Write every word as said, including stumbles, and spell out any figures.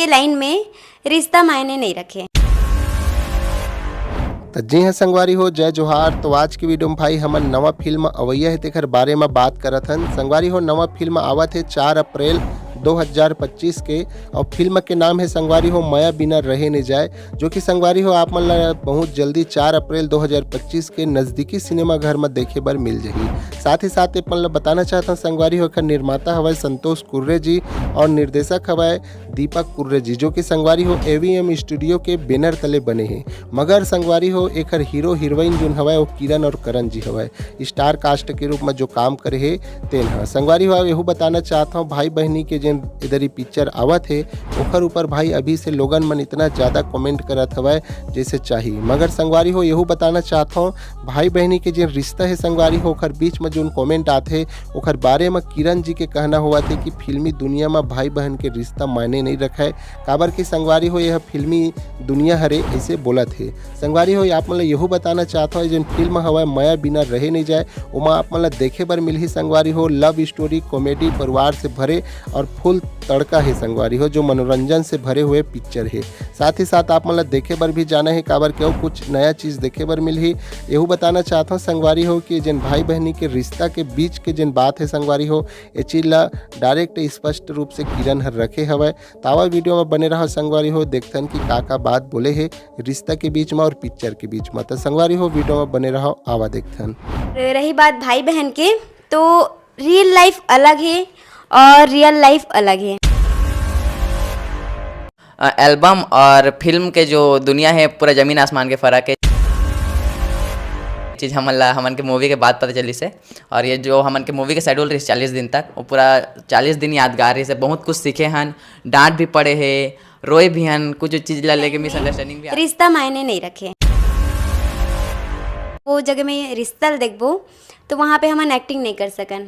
Line में रिश्ता मायने नहीं रखे। त जी हाँ संगवारी हो, जय जोहार। तो आज के वीडियो में भाई हमन नवा फिल्म अवैया हे तेखर बारे में बात करत हन। संगवारी हो, नवा फिल्म आवत हे चार अप्रैल दो हज़ार पच्चीस के, और फिल्म के नाम हे संगवारी हो मया बिना रहे नहीं जाए, जो कि संगवारी हो आप मन ला बहुत जल्दी चार अप्रैल दो हज़ार पच्चीस के नजदीकी सिनेमा घर में देखे बर मिल जाही। साथ ही साथ आप मन ला बताना चाहत हन संगवारी हो, एखर निर्माता हवय संतोष कुर्रे जी और निर्देशक हवय दीपक कुर्रे जी, जो कि संगवारी हो एवीएम स्टूडियो के बैनर तले बने हे। मगर संगवारी हो एखर हीरो हीरोइन जोन हवय वो किरण और करण जी हवय, स्टार कास्ट के रूप में जो काम करे हे तेन ह। संगवारी हो एहू बताना चाहत हूँ भाई बहनी के जेन इधर ही पिक्चर आवत हे ओखर ऊपर भाई अभी से लोगन मन इतना ज्यादा कमेंट करत हवय जैसे चाही। मगर संगवारी हो एहू बताना चाहत हूँ भाई बहनी के जेन रिश्ता हे संगवारी हो ओखर बीच में जोन कमेंट आथे ओखर बारे में किरण जी के कहना होवत हे कि फिल्मी दुनिया में भाई बहन के रिश्ता मायने नहीं रखय, काबर कि संगवारी हो यह फिल्मी दुनिया हरे ऐसे बोलत हे। संगवारी हो आप मन ला यहू बताना चाहत हूँ जेन फिल्म हवय मया बिना रहे नहीं जाए, ओमा आप मन ला देखे बर मिलही संगवारी हो लव स्टोरी, कॉमेडी, परिवार से भरे और फुल तड़का हे संगवारी हो, जो मनोरंजन से भरे हुए पिक्चर हे। साथ ही साथ आप मन ला देखे बर भी जाना हे, काबर के अउ कुछ नया चीज देखे बर मिलही। एहू बताना चाहत हूँ संगवारी हो कि जेन भाई बहनी के रिश्ता के बीच के जेन बात हे संगवारी हो, ए चीज ला डायरेक्ट स्पष्ट रूप से किरण हर रखे हवय। तावा वीडियो में बने रहो संगवारी हो, देखथन कि का का बात बोले हे रिश्ता के बीच में और पिक्चर के बीच में। तो संगवारी हो वीडियो में बने रहो, आवा देखथन। रही बात भाई बहन के, तो रियल लाइफ अलग है और रियल लाइफ अलग है। अ, एल्बम और फिल्म के जो दुनिया है पूरा जमीन आसमान के फर्क है। चीज हमन ला हमन के मूवी के बाद पता चली से, और ये जो हमन के मूवी के शेड्यूल रही चालीस दिन तक, वो पूरा चालीस दिन यादगार रही से, बहुत कुछ सीखे हन, डांट भी पड़े है, रोए भी हन, कुछ चीज ला लेके मिसअंडरस्टैंडिंग भी आ- रिश्ता मायने नहीं रखे। वो जगह में रिश्ता देखबो तो वहाँ पे हमन एक्टिंग नहीं कर सकन।